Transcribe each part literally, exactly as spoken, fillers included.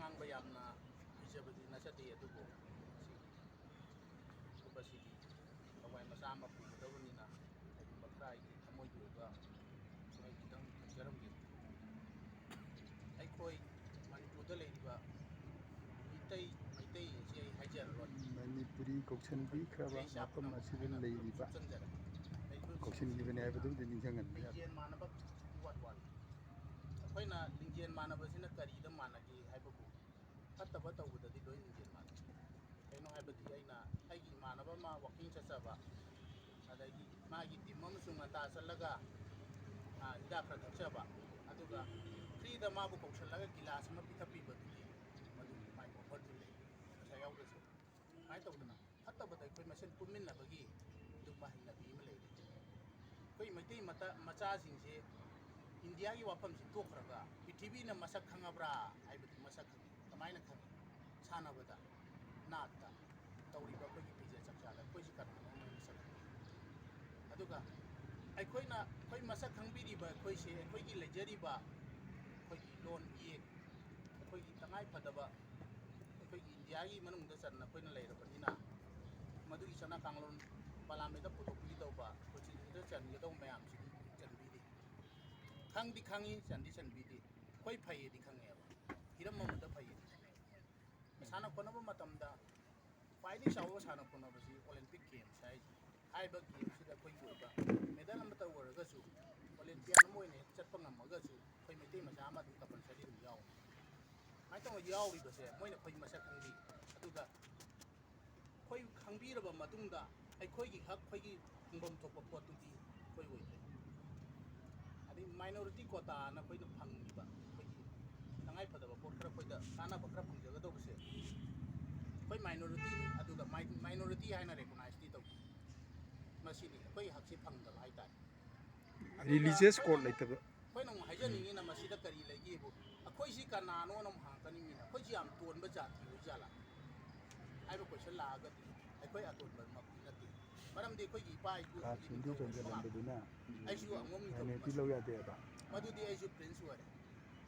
ꯉꯥꯡꯕ ꯌꯥꯝꯅ ꯍꯩꯖꯕꯗꯤ ꯅꯠꯆꯗꯦ, ꯑꯗꯨꯕꯨ ꯁꯤ ꯁꯤꯒꯨꯝꯕꯁꯤꯗꯤ ꯊꯋꯥꯏ ꯃꯆꯥ ꯑꯃ ꯄꯨꯒꯗꯕꯅꯤꯅ, ꯀꯩꯒꯨꯝꯕ ꯈꯔ ꯑꯩꯒꯤ ꯊꯃꯣꯏꯒꯤ ꯑꯣꯏꯕ ꯈꯔ ꯈꯤꯇꯪ ꯊꯝꯖꯔꯝꯒꯦ꯫ ꯑꯩꯈꯣꯏ ꯃꯅꯤꯄꯨꯔꯗ ꯂꯩꯔꯤꯕ ꯃꯤꯇꯩ, ꯃꯩꯇꯩ ꯑꯁꯤ ꯑꯩ ꯍꯥꯏꯖꯔꯔꯣꯏ꯫ ꯃꯅꯤꯄꯨꯔꯤ ꯀꯧꯁꯟꯕꯤꯈ꯭ꯔꯕ ꯃꯩꯇꯩ ꯆꯥꯛ ꯃꯐꯝ ꯑꯁꯤꯗ ꯂꯩꯔꯤꯕ ꯁꯨꯞꯆꯟꯖꯔꯦ꯫ ꯀꯧꯁꯟꯈꯤꯕꯅꯤ ꯍꯥꯏꯕꯗꯨꯝꯗꯤ ꯅꯤꯡꯁꯤꯡꯍꯟꯕ ꯌꯥꯏ꯫ ꯂꯤꯡꯖꯦꯜ ꯃꯥꯟꯅꯕ ꯏꯋꯥꯠ ꯋꯥꯠꯂꯤ꯫ ꯑꯩꯈꯣꯏꯅ ꯂꯤꯡꯖꯦꯜ ꯃꯥꯟꯅꯕꯁꯤꯅ ꯀꯔꯤꯗ ꯃꯥꯟꯅꯒꯦ ꯍꯥꯏꯕꯕꯨ, ꯐꯠꯇꯕ ꯇꯧꯕꯗꯗꯤ ꯂꯣꯏ ꯂꯤꯡꯖꯦꯜ ꯃꯥꯟꯅꯩ꯫ ꯀꯩꯅꯣ ꯍꯥꯏꯕꯗꯤ, ꯑꯩꯅ ꯑꯩꯒꯤ ꯏꯃꯥꯟꯅꯕ ꯑꯃ ꯋꯥꯀꯤꯡ ꯆꯠꯆꯕ, ꯑꯗꯒꯤ ꯃꯥꯒꯤ ꯇꯤꯝ ꯑꯃꯁꯨ ꯉꯟꯇꯥ ꯆꯠꯂꯒ, ꯑ, ꯍꯤꯗꯥꯛ ꯈꯔ ꯊꯛꯆꯕ, ꯑꯗꯨꯒ ꯐ꯭ꯔꯤꯗ ꯃꯥꯕꯨ ꯀꯧꯁꯜꯂꯒ ꯒꯤꯂꯥꯁ ꯑꯃ ꯄꯤꯊꯛꯄꯤꯕꯗꯨꯗꯤ ꯃꯗꯨꯒꯤ ꯃꯥꯏ ꯑꯣꯐꯔꯗꯨ ꯂꯩ, ꯄꯩꯁꯥ ꯌꯥꯎꯗ꯭ꯔꯁꯨ꯫ ꯁꯨꯃꯥꯏꯅ ꯇꯧꯗꯅ ꯐꯠꯇꯕꯗ ꯑꯩꯈꯣꯏ ꯃꯁꯦꯟ ꯄꯨꯟꯃꯤꯟꯅꯕꯒꯤ ꯑꯗꯨꯒꯨꯝꯕ ꯍꯩꯅꯕꯤ ꯑꯃ ꯂꯩꯔꯦ꯫ ꯑꯩꯈꯣꯏ ꯃꯩꯇꯩ ꯃꯇ-, ꯃꯆꯥꯁꯤꯡꯁꯦ ꯏꯟꯗꯤꯌꯥꯒꯤ ꯋꯥꯐꯝꯁꯤ ꯇꯣꯛꯈ꯭ꯔꯒ ꯄ꯭ꯔꯤꯊꯤꯕꯤꯅ ꯃꯁꯛ ꯈꯪꯉꯕ꯭ꯔꯥ ꯍꯥꯏꯕꯗꯤ ꯃꯁꯛ ꯈꯪꯉꯤ꯫ ꯀꯃꯥꯏꯅ ꯈꯪꯉꯤ? ꯁꯥꯟꯅꯕꯗ, ꯅꯥꯠꯇ, ꯇꯧꯔꯤꯕ ꯑꯩꯈꯣꯏꯒꯤ ꯐꯤꯖꯦꯠ ꯆꯛꯆꯥꯗ ꯑꯩꯈꯣꯏꯁꯤ ꯀꯅꯥꯅꯣ ꯍꯥꯏꯕ ꯃꯁꯛ ꯈꯪꯉꯤ꯫ ꯑꯗꯨꯒ ꯑꯩꯈꯣꯏꯅ, ꯑꯩꯈꯣꯏ ꯃꯁꯛ ꯈꯪꯕꯤꯔꯤꯕ ꯑꯩꯈꯣꯏꯁꯦ, ꯑꯩꯈꯣꯏꯒꯤ ꯂꯩꯖꯔꯤꯕ ꯑꯩꯈꯣꯏꯒꯤ ꯂꯣꯟ ꯏꯌꯦꯛ, ꯑꯩꯈꯣꯏꯒꯤ ꯇꯉꯥꯏ ꯐꯗꯕ, ꯑꯩꯈꯣꯏꯒꯤ ꯏꯟꯗꯤꯌꯥꯒꯤ ꯃꯅꯨꯡꯗ ꯆꯟꯅ ꯑꯩꯈꯣꯏꯅ ꯂꯩꯔꯕꯅꯤꯅ, ꯃꯗꯨꯒꯤ ꯆꯠꯅ ꯀꯥꯡꯂꯣꯟ ꯄꯥꯔꯂꯤꯌꯥꯃꯦꯟꯗ ꯄꯨꯊꯣꯛꯄꯤꯒꯗꯧꯕ, ꯀꯣꯟꯁꯇꯤꯇ꯭ꯌꯨꯁꯟꯗ ꯆꯟꯒꯗꯧꯕ ꯃꯌꯥꯝꯁꯤꯗꯤ ꯆꯟꯕꯤꯗꯦ꯫ ꯈꯪꯗꯤ ꯈꯪꯉꯤ, ꯆꯟꯗꯤ ꯆꯟꯕꯤꯗꯦ꯫ ꯑꯩꯈꯣꯏ ꯐꯩꯌꯦꯗꯤ ꯈꯪꯉꯦꯕ, ꯍꯤꯔꯝ ꯑꯃꯗ ꯐꯩꯌꯦꯗꯤ ꯈꯪꯉꯦꯕ꯫ ꯁꯥꯟꯅ ꯈꯣꯠꯅꯕ ꯃꯇꯝꯗ ꯈ꯭ꯋꯥꯏꯗꯒꯤ ꯆꯥꯎꯕ ꯁꯥꯟꯅ ꯈꯣꯠꯅꯕꯁꯤ ꯑꯣꯂꯦꯝꯄꯤꯛ ꯒꯦꯝꯁ ꯍꯥꯏꯔꯤꯁꯦ꯫ ꯍꯥꯏꯔꯤꯕ ꯒꯦꯝꯁꯤꯗ ꯑꯩꯈꯣꯏꯒꯤ ꯑꯣꯏꯕ ꯃꯦꯗꯜ ꯑꯃꯇ ꯑꯣꯏꯔꯒꯁꯨ, ꯑꯣꯂꯦꯝꯄꯤꯌꯥꯟ ꯑꯃ ꯑꯣꯏꯅ ꯍꯦꯛ ꯆꯠꯄ ꯉꯝꯃꯒꯁꯨ, ꯑꯩꯈꯣꯏ ꯃꯩꯇꯩ ꯃꯆꯥ ꯑꯃ ꯑꯗꯨꯝ ꯀꯝꯄꯜꯁꯔꯤ ꯑꯗꯨꯝ ꯌꯥꯎꯏ꯫ ꯁꯨꯃꯥꯏꯅ ꯇꯧꯅ ꯌꯥꯎꯔꯤꯕꯁꯦ, ꯃꯣꯏꯅ ꯑꯩꯈꯣꯏ ꯃꯁꯛ ꯈꯪꯕꯤ꯫ ꯑꯗꯨꯒ ꯑꯩꯈꯣꯏ ꯈꯪꯕꯤꯔꯕ ꯃꯇꯨꯡꯗ, ꯑꯩꯈꯣꯏꯒꯤ ꯍꯛ, ꯑꯩꯈꯣꯏꯒꯤ ꯐꯪꯐꯝ ꯊꯣꯛꯄ ꯄꯣꯠꯇꯨꯗꯤ ꯑꯩꯈꯣꯏ ꯑꯣꯏꯗ꯭ꯔꯦ꯫ ꯑꯗꯩ ꯃꯥꯏꯅꯣꯔꯤꯇꯤ ꯀꯣꯇꯥꯅ ꯑꯩꯈꯣꯏꯅ ꯐꯪꯉꯤꯕ, ꯑꯩꯈꯣꯏꯒꯤ ꯇꯉꯥꯏ ꯐꯗꯕ ꯄꯣꯠ ꯈꯔ, ꯑꯩꯈꯣꯏꯗ ꯀꯥꯟꯅꯕ ꯈꯔ ꯐꯪꯖꯒꯗꯧꯕꯁꯦ, ꯑꯩꯈꯣꯏ ꯃꯥꯏꯅꯣꯔꯤꯇꯤꯅꯤ꯫ ꯑꯗꯨꯒ ꯃꯥꯏ-, ꯃꯥꯏꯅꯣꯔꯤꯇꯤ ꯍꯥꯏꯅ ꯔꯦꯀꯣꯅꯥꯏꯁꯇꯤ ꯇꯧꯗꯦ꯫ ꯃꯁꯤꯅꯤ ꯑꯩꯈꯣꯏꯒꯤ ꯍꯛꯁꯦ ꯐꯪꯗꯕ ꯍꯥꯏꯇꯥꯔꯦ꯫ ꯑꯗꯨꯒ ꯔꯤꯂꯤꯖꯤꯌꯁ ꯀꯣꯗ ꯂꯩꯇꯕ꯫ ꯑꯩꯈꯣꯏꯅ ꯑꯃꯨꯛ ꯍꯥꯏꯖꯅꯤꯡꯉꯤꯅ, ꯃꯁꯤꯗ ꯀꯔꯤ ꯂꯩꯒꯦꯕꯨ, ꯑꯩꯈꯣꯏꯁꯤ ꯀꯅꯥꯅꯣꯅ ꯑꯃꯨꯛ ꯍꯪꯉꯛꯀꯅꯤ ꯃꯤꯅ꯫ ꯑꯩꯈꯣꯏꯁꯤ ꯌꯥꯝ ꯇꯣꯟꯕ ꯖꯥꯇꯤ ꯑꯣꯏꯖꯥꯠꯂꯥ ꯍꯥꯏꯕ ꯀꯣꯏꯁꯟ ꯂꯥꯛꯑꯒꯗꯤ, ꯑꯩꯈꯣꯏ ꯑꯇꯣꯟꯕꯃꯛꯇꯤ ꯅꯠꯇꯦ꯫ ꯃꯔꯝꯗꯤ ꯑꯩꯈꯣꯏꯒꯤ ꯏꯄꯥ ꯏꯄꯨꯁꯤꯡꯒꯤ ꯀ꯭ꯂꯥꯁ ꯅꯤꯡꯊꯧ ꯑꯣꯏꯔꯝꯕ ꯉꯥꯛꯇꯅꯤ꯫ ꯑꯩꯁꯨ ꯑꯉꯣꯝ ꯅꯤꯡꯊꯧꯒꯤ ꯃꯆꯥꯅꯤ꯫ ꯂꯧ ꯌꯥꯗꯦ ꯍꯥꯏꯕ꯫ ꯃꯗꯨꯗꯤ ꯑꯩꯁꯨ ꯄ꯭ꯔꯤꯟꯁ ꯑꯣꯏꯔꯦ꯫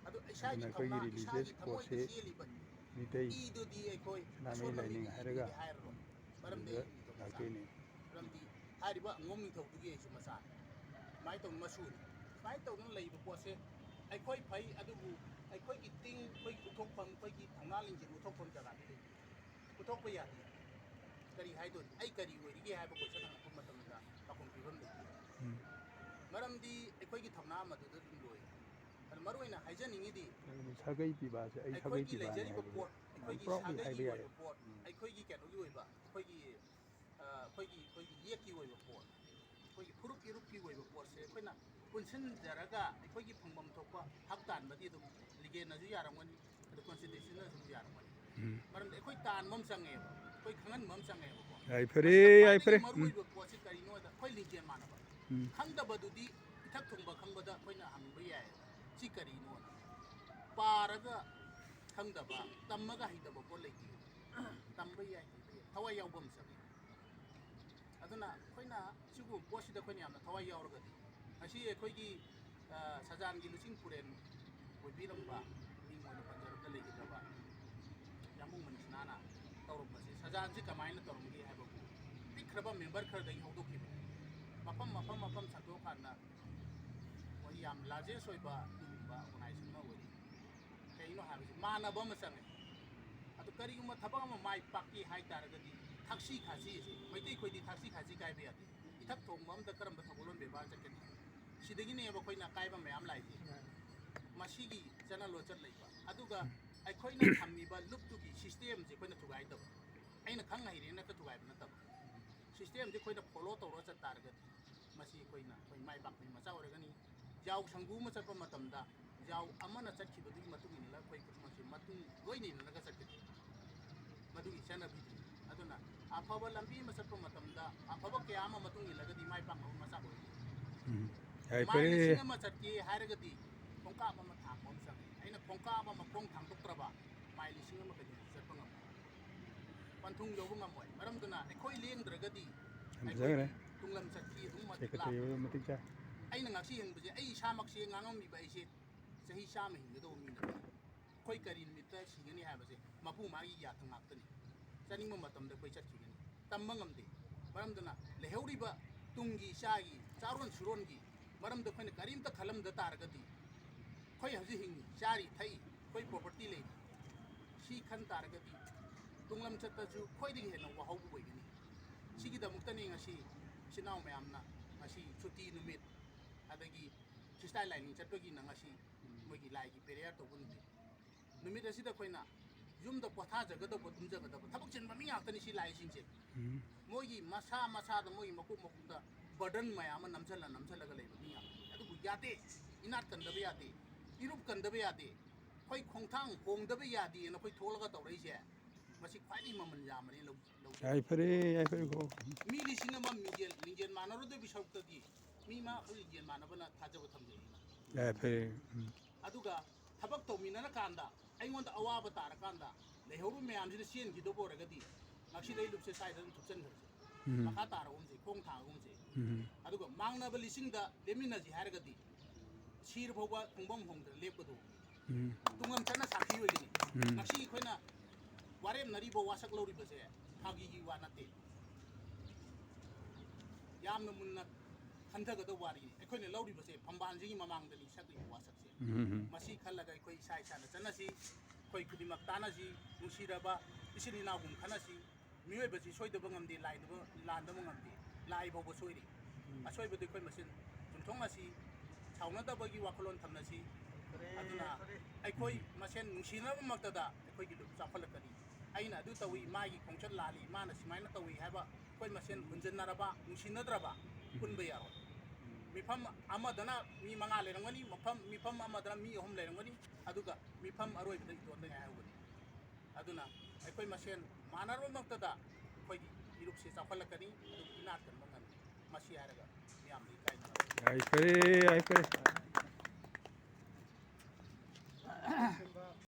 ꯑꯗꯨ ꯏꯁꯥꯒꯤ ꯑꯗꯨꯅ ꯑꯩꯈꯣꯏꯒꯤ ꯊꯧꯅꯥ, religious ꯏꯁꯥꯒꯤ ꯊꯃꯣꯏꯗ code-ꯁꯦ ꯆꯦꯜꯂꯤꯕ ꯃꯤꯇꯩ ꯏꯗꯨꯗꯤ ꯑꯩꯈꯣꯏ ꯂꯥꯟꯃꯩ ꯑꯁꯣꯟꯕ ꯂꯥꯏꯅꯤꯡ ꯃꯤꯒꯤ ꯍꯥꯏꯔꯒ ꯏꯗꯨꯗꯤ ꯍꯥꯏꯔꯔꯣꯏ꯫ ꯃꯔꯝꯗꯤ ꯑꯗꯨꯗ ꯑꯩ ꯅꯤꯡꯊꯧ ꯃꯆꯥ꯫ ꯂꯥꯛꯇꯣꯏꯅꯤ꯫ ꯃꯔꯝꯗꯤ ꯍꯥꯏꯔꯤꯕ ꯑꯉꯣꯝ ꯅꯤꯡꯊꯧꯗꯨꯒꯤ ꯑꯩꯁꯨ ꯃꯆꯥꯅꯤ꯫ ꯁꯨꯃꯥꯏꯅ ꯇꯧꯅ ꯃꯁꯨꯅꯤ꯫ ꯁꯨꯃꯥꯏꯅ ꯇꯧꯗꯅ ꯂꯩꯕ ꯄꯣꯠꯁꯦ ꯑꯩꯈꯣꯏ ꯐꯩ, ꯑꯗꯨꯕꯨ ꯑꯩꯈꯣꯏꯒꯤ ꯇꯤꯡ, ꯑꯩꯈꯣꯏꯒꯤ ꯎꯠꯊꯣꯛꯐꯝ, ꯑꯩꯈꯣꯏꯒꯤ ꯊꯧꯅꯥ ꯂꯤꯡꯖꯦꯜ ꯎꯠꯊꯣꯛꯐꯝ ꯖꯒꯥꯗꯤ ꯂꯩꯇꯦ꯫ ꯎꯠꯊꯣꯛꯄ ꯌꯥꯗꯦ꯫ ꯀꯔꯤ ꯍꯥꯏꯗꯣꯏꯅꯣ? ꯑꯩ ꯀꯔꯤ ꯑꯣꯏꯔꯤꯒꯦ ꯍꯥꯏꯕ question ꯍꯪꯉꯛꯄ ꯃꯇꯝꯗ ꯄꯥꯎꯈꯨꯝ ꯄꯤꯐꯝ ꯂꯩꯇꯦ꯫ ꯎꯝ꯫ ꯃꯔꯝꯗꯤ ꯑꯩꯈꯣꯏꯒꯤ ꯊꯧꯅꯥ ꯃꯗꯨꯗ ꯑꯗꯨꯝ ꯂꯣꯏꯔꯦ꯫ ꯑꯗꯨ ꯃꯔꯨ ꯑꯣꯏꯅ ꯍꯥꯏꯖꯅꯤꯡꯉꯤꯗꯤ, ꯑꯗꯨ ꯁꯥꯒꯩ ꯄꯤꯕ ꯍꯥꯏꯁꯦ ꯑꯩ ꯁꯥꯒꯩ ꯑꯩꯈꯣꯏꯒꯤ ꯄꯤꯕ ꯂꯩꯖꯔꯤꯕ ꯍꯥꯏꯕꯁꯦ ꯄꯣꯠ, ꯌꯥꯝ ꯑꯩꯈꯣꯏꯒꯤ proudly ꯁꯥꯒꯩꯒꯤ ꯍꯥꯏꯕ ꯌꯥꯏ꯫ ꯑꯣꯏꯕ ꯄꯣꯠ, ꯎꯝ꯫ ꯑꯩꯈꯣꯏꯒꯤ ꯀꯩꯅꯣꯒꯤ ꯑꯣꯏꯕ, ꯑꯩꯈꯣꯏꯒꯤ, ꯑ, ꯑꯩꯈꯣꯏꯒꯤ, ꯑꯩꯈꯣꯏꯒꯤ ꯌꯦꯛꯀꯤ ꯑꯣꯏꯕ ꯄꯣꯠ, ꯑꯩꯈꯣꯏꯒꯤ ꯐꯨꯔꯨꯞ ꯏꯔꯨꯞꯀꯤ ꯑꯣꯏꯕ ꯄꯣꯠꯁꯦ ꯑꯩꯈꯣꯏꯅ ꯄꯨꯟꯁꯤꯟꯖꯔꯒ ꯑꯩꯈꯣꯏꯒꯤ ꯐꯪꯐꯝ ꯊꯣꯛꯄ ꯍꯛ ꯇꯥꯟꯕꯗꯤ ꯑꯗꯨꯝ ꯂꯤꯒꯦꯟꯅꯁꯨ ꯌꯥꯔꯝꯒꯅꯤ, ꯑꯗꯨ constitution-ꯅꯁꯨ ꯌꯥꯔꯝꯒꯅꯤ꯫ ꯎꯝ꯫ ꯃꯔꯝꯗꯤ ꯑꯩꯈꯣꯏ ꯇꯥꯟꯕ ꯑꯃ ꯆꯪꯉꯦꯕ, ꯑꯩꯈꯣꯏ ꯈꯪꯍꯟꯕ ꯑꯃ ꯆꯪꯉꯦꯕꯀꯣ꯫ ꯌꯥꯏꯐꯔꯦ, ꯃꯁꯤꯗ ꯌꯥꯏꯐꯔꯦ꯫ ꯈ꯭ꯋꯥꯏꯗꯒꯤ ꯃꯔꯨ ꯎꯝ꯫ ꯑꯣꯏꯕ ꯄꯣꯠꯁꯤ ꯀꯔꯤꯅꯣꯗ ꯑꯩꯈꯣꯏ ꯂꯤꯡꯖꯦꯜ ꯃꯥꯟꯅꯕ꯫ ꯎꯝ꯫ ꯈꯪꯗꯕꯗꯨꯗꯤ ꯏꯊꯛ ꯊꯣꯡꯕ ꯈꯪꯕꯗ ꯑꯩꯈꯣꯏꯅ ꯍꯪꯕ ꯌꯥꯏ, "ꯁꯤ ꯀꯔꯤꯅꯣꯅ?" ꯄꯥꯔꯒ ꯈꯪꯗꯕ, ꯇꯝꯃꯒ ꯍꯩꯇꯕ ꯄꯣꯠ ꯂꯩꯇꯦ꯫ ꯇꯝꯕ ꯌꯥꯏ, ꯍꯩꯕ ꯌꯥꯏ꯫ ꯊꯋꯥꯏ ꯌꯥꯎꯕ ꯑꯃ ꯆꯪꯉꯤ꯫ ꯑꯗꯨꯅ ꯑꯩꯈꯣꯏꯅ ꯁꯤꯒꯨꯝꯕ ꯄꯣꯠꯁꯤꯗ ꯑꯩꯈꯣꯏꯅ ꯌꯥꯝꯅ ꯊꯋꯥꯏ ꯌꯥꯎꯔꯒꯗꯤ, ꯉꯁꯤ ꯑꯩꯈꯣꯏꯒꯤ, ꯑ, ꯁꯖꯥꯟꯒꯤ ꯂꯨꯆꯤꯡ ꯄꯨꯔꯦꯜ ꯑꯣꯏꯕꯤꯔꯝꯕ, ꯃꯤꯡ ꯑꯣꯏꯅ ꯄꯟꯖꯔꯕꯗ ꯂꯩꯈꯤꯗ꯭ꯔꯕ ꯌꯥꯝꯕꯨꯡ ꯃꯅꯤꯁꯅꯥꯅ ꯇꯧꯔꯝꯕꯁꯦ, ꯁꯖꯥꯟꯁꯤ ꯀꯃꯥꯏꯅ ꯇꯧꯔꯝꯒꯦ ꯍꯥꯏꯕꯕꯨ, ꯄꯤꯛꯈ꯭ꯔꯕ member ꯈꯔꯗꯒꯤ ꯍꯧꯗꯣꯛꯈꯤꯕꯅꯤ꯫ ꯃꯐꯝ, ꯃꯐꯝ, ꯃꯐꯝ ꯁꯟꯗꯣꯛꯑꯀꯥꯟꯗ ꯃꯣꯏ ꯌꯥꯝ largest ꯑꯣꯏꯕ ꯑꯗꯨꯒꯨꯝꯕ organization ꯑꯃ ꯑꯣꯏꯔꯤ꯫ ꯀꯩꯅꯣ ꯍꯥꯏꯕꯁꯦ ꯃꯥꯟꯅꯕ ꯑꯃ ꯆꯪꯉꯦ꯫ ꯑꯗꯨ ꯀꯔꯤꯒꯨꯝꯕ ꯊꯕꯛ ꯑꯃ ꯃꯥꯏ ꯄꯥꯛꯀꯦ ꯍꯥꯏ ꯇꯥꯔꯒꯗꯤ ꯊꯛꯁꯤ ꯈꯥꯁꯤ ꯑꯁꯦ, ꯃꯩꯇꯩ ꯑꯩꯈꯣꯏꯗꯤ ꯊꯛꯁꯤ ꯈꯥꯁꯤ ꯀꯥꯏꯕ ꯌꯥꯗꯦ꯫ ꯏꯊꯛ ꯊꯣꯡꯕ ꯑꯝꯗ ꯀꯔꯝꯕ ꯊꯧꯒꯜꯂꯣꯟ ꯕꯦꯕꯥꯔ ꯆꯠꯀꯅꯤ? ꯁꯤꯗꯒꯤꯅꯦꯕ ꯑꯩꯈꯣꯏꯅ ꯑꯀꯥꯏꯕ ꯃꯌꯥꯝ ꯂꯥꯛꯏꯁꯦ꯫ ꯃꯁꯤꯒꯤ ꯆꯠꯅ ꯂꯣꯟꯆꯠ ꯂꯩꯕ꯫ ꯑꯗꯨꯒ ꯑꯩꯈꯣꯏꯅ ꯊꯝꯃꯤꯕ ꯂꯨꯞꯇꯨꯒꯤ system-ꯁꯦ ꯑꯩꯈꯣꯏꯅ ꯊꯨꯒꯥꯏꯗꯕ꯫ ꯑꯩꯅ ꯈꯪ ꯍꯩꯔꯦꯅ ꯍꯦꯛꯇ ꯊꯨꯒꯥꯏꯕ ꯅꯠꯇꯕ꯫ System-ꯁꯦ ꯑꯩꯈꯣꯏꯅ follow ꯇꯧꯔꯒ ꯆꯠ ꯇꯥꯔꯒꯗꯤ ꯃꯁꯤ ꯑꯩꯈꯣꯏꯅ, ꯑꯩꯈꯣꯏ ꯃꯥꯏ ꯄꯥꯛꯄꯒꯤ ꯃꯆꯥꯛ ꯑꯣꯏꯔꯒꯅꯤ꯫ ꯌꯥꯎ ꯁꯪꯒꯨ ꯑꯃ ꯆꯠꯄ ꯃꯇꯝꯗ ꯌꯥꯎ ꯑꯃꯅ ꯆꯠꯈꯤꯕꯗꯨꯒꯤ ꯃꯇꯨꯡ ꯏꯟꯅ ꯑꯩꯈꯣꯏ ꯈꯨꯗꯤꯡꯃꯛꯁꯦ ꯃꯇꯨꯡ ꯂꯣꯏꯅ ꯏꯟꯅꯔꯒ ꯆꯠꯀꯅꯤ꯫ ꯃꯗꯨꯒꯤ ꯆꯠꯅꯕꯤꯗꯨꯅꯤ꯫ ꯑꯗꯨꯅ ꯑꯐꯕ ꯂꯝꯕꯤ ꯑꯃ ꯆꯠꯄ ꯃꯇꯝꯗ ꯑꯐꯕ ꯀꯌꯥ ꯑꯃ ꯃꯇꯨꯡ ꯏꯜꯂꯒꯗꯤ ꯃꯥꯏ ꯄꯥꯛꯅꯕ ꯃꯆꯥꯛ ꯑꯣꯏꯒꯅꯤ꯫ ꯎꯝ꯫ ꯌꯥꯏꯐꯔꯦ꯫ ꯃꯥꯏꯜ ꯂꯤꯁꯤꯡ ꯑꯃ ꯆꯠꯀꯦ ꯍꯥꯏꯔꯒꯗꯤ ꯈꯣꯡꯀꯥꯞ ꯑꯃ ꯊꯥꯡꯕ ꯑꯃ ꯆꯪꯉꯤ꯫ ꯑꯩꯅ ꯈꯣꯡꯀꯥꯞ ꯑꯃ ꯈꯣꯡ ꯊꯥꯡꯗꯣꯛꯇ꯭ꯔꯕ ꯃꯥꯏꯜ ꯂꯤꯁꯤꯡ ꯑꯃ ꯀꯩꯗꯧꯅ ꯆꯠꯄ ꯉꯝꯃꯣꯏ꯫ ꯄꯟꯊꯨꯡ ꯌꯧꯕ ꯉꯝꯃꯣꯏ꯫ ꯃꯔꯝꯗꯨꯅ ꯑꯩꯈꯣꯏ ꯂꯦꯡꯗ꯭ꯔꯒꯗꯤ ꯌꯥꯝ ꯑꯩꯈꯣꯏꯒꯤ ꯐꯖꯈ꯭ꯔꯦ꯫ ꯇꯨꯡꯂꯝ ꯆꯠꯈꯤ ꯑꯗꯨꯝ ꯃꯇꯤꯛ ꯁꯦꯀ꯭ꯔꯦꯇꯔꯤ ꯂꯥꯛ-, ꯑꯣꯏꯕ ꯃꯇꯤꯛ ꯆꯥꯏ꯫ ꯑꯩꯅ ꯉꯁꯤ ꯍꯤꯡꯕꯁꯦ, ꯑꯩ ꯏꯁꯥꯃꯛꯁꯦ ꯉꯥꯡꯉꯝꯃꯤꯕ ꯑꯩꯁꯦ ꯆꯍꯤ ꯆꯥꯝꯃ ꯍꯤꯡꯒꯗꯧꯕ ꯃꯤ ꯅꯠꯇꯦ꯫ ꯑꯩꯈꯣꯏ ꯀꯔꯤ ꯅꯨꯃꯤꯠꯇ ꯁꯤꯒꯅꯤ ꯍꯥꯏꯕꯁꯦ ꯃꯄꯨ ꯃꯥꯒꯤ ꯌꯥꯊꯪ ꯉꯥꯛꯇꯅꯤ꯫ ꯆꯠꯅꯤꯡꯕ ꯃꯇꯝꯗ ꯑꯩꯈꯣꯏ ꯆꯠꯈꯤꯒꯅꯤ, ꯇꯝꯕ ꯉꯝꯗꯦ꯫ ꯃꯔꯝꯗꯨꯅ ꯂꯩꯍꯧꯔꯤꯕ ꯇꯨꯡꯒꯤ ꯏꯆꯥꯒꯤ ꯆꯥꯔꯣꯟ ꯁꯨꯔꯣꯟꯒꯤ ꯃꯔꯝꯗ ꯑꯩꯈꯣꯏꯅ ꯀꯔꯤꯝꯇ ꯈꯜꯂꯝꯗ ꯇꯥꯔꯒꯗꯤ, ꯑꯩꯈꯣꯏ ꯍꯧꯖꯤꯛ ꯍꯤꯡꯉꯤ, ꯆꯥꯔꯤ ꯊꯛꯏ, ꯑꯩꯈꯣꯏ ꯄ꯭ꯔꯣꯄꯔꯇꯤ ꯂꯩꯔꯤ, ꯁꯤ ꯈꯟ ꯇꯥꯔꯒꯗꯤ ꯇꯨꯡꯂꯝ ꯆꯠꯇꯁꯨ ꯈ꯭ꯋꯥꯏꯗꯒꯤ ꯍꯦꯟꯅ ꯋꯥꯍꯧꯕ ꯑꯣꯏꯒꯅꯤ꯫ ꯁꯤꯒꯤꯗꯃꯛꯇꯅꯤ ꯉꯁꯤ ꯏꯆꯤꯟ ꯏꯅꯥꯎ ꯃꯌꯥꯝꯅ ꯉꯁꯤ ꯁꯨꯇꯤ ꯅꯨꯃꯤꯠ, ꯑꯗꯒꯤ ꯈ꯭ꯔꯤꯁꯇꯥꯟ ꯂꯥꯏꯅꯤꯡ ꯆꯠꯄꯒꯤꯅ ꯉꯁꯤ ꯃꯣꯏꯒꯤ ꯂꯥꯏꯒꯤ ꯄ꯭ꯔꯦꯌꯔ ꯇꯧꯕ ꯅꯨꯃꯤꯠ꯫ ꯅꯨꯃꯤꯠ ꯑꯁꯤꯗ ꯑꯩꯈꯣꯏꯅ ꯌꯨꯝꯗ ꯄꯣꯊꯥꯖꯒꯗꯧꯕ, ꯇꯨꯝꯖꯒꯗꯕ ꯊꯕꯛ ꯆꯤꯟꯕ ꯃꯤ ꯉꯥꯛꯇꯅꯤ ꯁꯤ ꯂꯥꯛꯏꯁꯤꯡꯁꯦ꯫ ꯎꯝ꯫ ꯃꯣꯏꯒꯤ ꯃꯁꯥ ꯃꯁꯥꯗ, ꯃꯣꯏꯒꯤ ꯃꯀꯣꯛ ꯃꯀꯣꯛꯇ ꯕꯔꯗꯟ ꯃꯌꯥꯝ ꯑꯃ ꯅꯝꯁꯤꯜꯂ ꯅꯝꯁꯤꯜꯂꯒ ꯂꯩꯕ ꯃꯤ ꯉꯥꯛꯇꯅꯤ꯫ ꯑꯗꯨꯕꯨ ꯌꯥꯗꯦ, ꯏꯅꯥꯠ ꯀꯟꯗꯕ ꯌꯥꯗꯦ, ꯏꯔꯨꯞ ꯀꯟꯗꯕ ꯌꯥꯗꯦ, ꯑꯩꯈꯣꯏ ꯈꯣꯡꯊꯥꯡ ꯍꯣꯡꯗꯕ ꯌꯥꯗꯦꯅ ꯑꯩꯈꯣꯏ ꯊꯣꯛꯂꯒ ꯇꯧꯔꯛꯏꯁꯦ, ꯃꯁꯤ ꯈ꯭ꯋꯥꯏꯗꯒꯤ ꯃꯃꯜ ꯌꯥꯝꯕꯅꯤ ꯂꯧ-, ꯂꯧꯖꯩ꯫ ꯌꯥꯏꯐꯔꯦ, ꯌꯥꯏꯐꯔꯦ ꯀꯣ꯫ ꯃꯤ ꯂꯤꯁꯤꯡ ꯑꯃ ꯃꯤꯡꯖꯦꯜ, ꯂꯤꯡꯖꯦꯜ ꯃꯥꯟꯅꯔꯨꯗꯣꯏꯒꯤ ꯁꯔꯨꯛꯇꯗꯤ ꯃꯤ ꯃꯉꯥꯈꯛ ꯂꯤꯡꯖꯦꯜ ꯃꯥꯟꯅꯕꯅ ꯊꯥꯖꯕ ꯊꯝꯖꯩ ꯑꯩꯅ꯫ ꯌꯥꯏꯐꯔꯦ꯫ ꯎꯝ꯫ ꯑꯗꯨꯒ ꯊꯕꯛ ꯇꯧꯃꯤꯟꯅꯔꯀꯥꯟꯗ ꯑꯩꯉꯣꯟꯗ ꯑꯋꯥꯕ ꯇꯥꯔꯀꯥꯟꯗ ꯂꯩꯍꯧꯔꯤꯕ ꯃꯌꯥꯝꯁꯤꯅ ꯆꯦꯟꯈꯤꯗꯧꯕ ꯑꯣꯏꯔꯒꯗꯤ ꯉꯁꯤꯗꯩ ꯂꯨꯞꯁꯦ ꯁ꯭ꯋꯥꯏꯗ ꯑꯗꯨꯝ ꯊꯨꯞꯆꯟꯈ꯭ꯔꯁꯦ꯫ ꯎꯝ꯫ ꯃꯈꯥ ꯇꯥꯔꯒꯨꯝꯁꯦ, ꯈꯣꯡ ꯊꯥꯡꯉꯒꯨꯝꯁꯦ꯫ ꯎꯝ꯫ ꯑꯗꯨꯒ ꯃꯥꯡꯅꯕ ꯂꯤꯁꯤꯡꯗ ꯂꯦꯞꯃꯤꯟꯅꯁꯤ ꯍꯥꯏꯔꯒꯗꯤ ꯁꯤꯔ ꯐꯥꯎꯕ ꯈꯣꯡꯐꯝ ꯍꯣꯡꯗꯅ ꯂꯦꯞꯀꯗꯧꯕ꯫ ꯎꯝ꯫ ꯇꯨꯡꯂꯝ ꯆꯠꯅ ꯁꯥꯈꯤ ꯑꯣꯏꯒꯅꯤ꯫ ꯎꯝ꯫ ꯉꯁꯤ ꯑꯩꯈꯣꯏꯅ ꯋꯥꯔꯦꯝꯅꯔꯤꯕ ꯋꯥꯁꯛ ꯂꯧꯔꯤꯕꯁꯦ ꯐꯥꯒꯤꯒꯤ ꯋꯥ ꯅꯠꯇꯦ꯫ ꯌꯥꯝꯅ ꯃꯨꯟꯅ ꯈꯟꯊꯒꯗꯕ ꯋꯥꯔꯤꯅꯤ꯫ ꯑꯩꯈꯣꯏꯅ ꯂꯧꯔꯤꯕꯁꯦ ꯐꯝꯕꯥꯜꯁꯤꯒꯤ ꯃꯃꯥꯡꯗꯅꯤ ꯁꯛꯂꯤꯕ ꯋꯥꯁꯛꯁꯦ꯫ ꯎꯝ꯫ ꯃꯁꯤ ꯈꯜꯂꯒ ꯑꯩꯈꯣꯏ ꯏꯁꯥ ꯏꯁꯥꯅ ꯆꯠꯅꯁꯤ, ꯑꯩꯈꯣꯏ ꯈꯨꯗꯤꯡꯃꯛ ꯇꯥꯟꯅꯁꯤ, ꯅꯨꯡꯁꯤꯔꯕ ꯏꯆꯤꯟ ꯏꯅꯥꯎꯒꯨꯝ ꯈꯟꯅꯁꯤ꯫ ꯃꯤꯑꯣꯏꯕꯁꯤ ꯁꯣꯏꯗꯕ ꯉꯝꯗꯦ, ꯂꯥꯏꯗꯕ, ꯂꯥꯟꯗꯕ ꯉꯝꯗꯦ, ꯂꯥꯏ ꯐꯥꯎꯕ ꯁꯣꯏꯔꯤ꯫ ꯎꯝ꯫ ꯑꯁꯣꯏꯕꯗꯨ ꯑꯩꯈꯣꯏ ꯃꯁꯦꯟ ꯆꯨꯝꯊꯣꯛꯅꯁꯤ, ꯁꯥꯎꯅꯗꯕꯒꯤ ꯋꯥꯈꯜꯂꯣꯟ ꯊꯝꯅꯁꯤ꯫ ꯐꯔꯦ, ꯑꯗꯨꯅ ꯐꯔꯦ꯫ ꯑꯩꯈꯣꯏ ꯃꯁꯦꯟ ꯅꯨꯡꯁꯤꯅꯕꯃꯛꯇꯗ ꯑꯩꯈꯣꯏꯒꯤ ꯂꯨꯞ ꯆꯥꯎꯈꯠꯂꯛꯀꯅꯤ꯫ ꯑꯩꯅ ꯑꯗꯨ ꯇꯧꯏ, ꯃꯥꯒꯤ ꯈꯣꯡꯆꯠ ꯂꯥꯜꯂꯤ, ꯃꯥꯅ ꯁꯨꯃꯥꯏꯅ ꯇꯧꯏ ꯍꯥꯏꯕ ꯑꯩꯈꯣꯏ ꯃꯁꯦꯟ ꯍꯨꯟꯖꯤꯟꯅꯔꯕ, ꯅꯨꯡꯁꯤꯅꯗ꯭ꯔꯕ ꯄꯨꯟꯕ ꯌꯥꯔꯣꯏ꯫ ꯃꯤꯐꯝ ꯑꯃꯗꯅ ꯃꯤ ꯃꯉꯥ ꯂꯩꯔꯝꯒꯅꯤ, ꯃꯐꯝ, ꯃꯤꯐꯝ ꯑꯃꯗꯅ ꯃꯤ ꯑꯍꯨꯝ ꯂꯩꯔꯝꯒꯅꯤ, ꯑꯗꯨꯒ ꯃꯤꯐꯝ ꯑꯔꯣꯏꯕꯗ ꯏꯇꯣꯟꯗ ꯉꯥꯏꯍꯧꯒꯅꯤ꯫ ꯑꯗꯨꯅ ꯑꯩꯈꯣꯏ ꯃꯁꯦꯟ ꯃꯥꯟꯅꯔꯨꯕꯃꯛꯇꯗ ꯑꯩꯈꯣꯏꯒꯤ ꯏꯔꯨꯞꯁꯦ ꯆꯥꯎꯈꯠꯂꯛꯀꯅꯤ, ꯑꯗꯨꯒ ꯏꯅꯥꯠ ꯀꯟꯕ ꯉꯝꯃꯤ꯫ ꯃꯁꯤ ꯍꯥꯏꯔꯒ ꯃꯤꯌꯥꯝꯗ ꯏꯀꯥꯏ ꯈꯨꯝꯅꯕ꯫ ꯌꯥꯏꯐꯔꯦ, ꯌꯥꯏꯐꯔꯦ꯫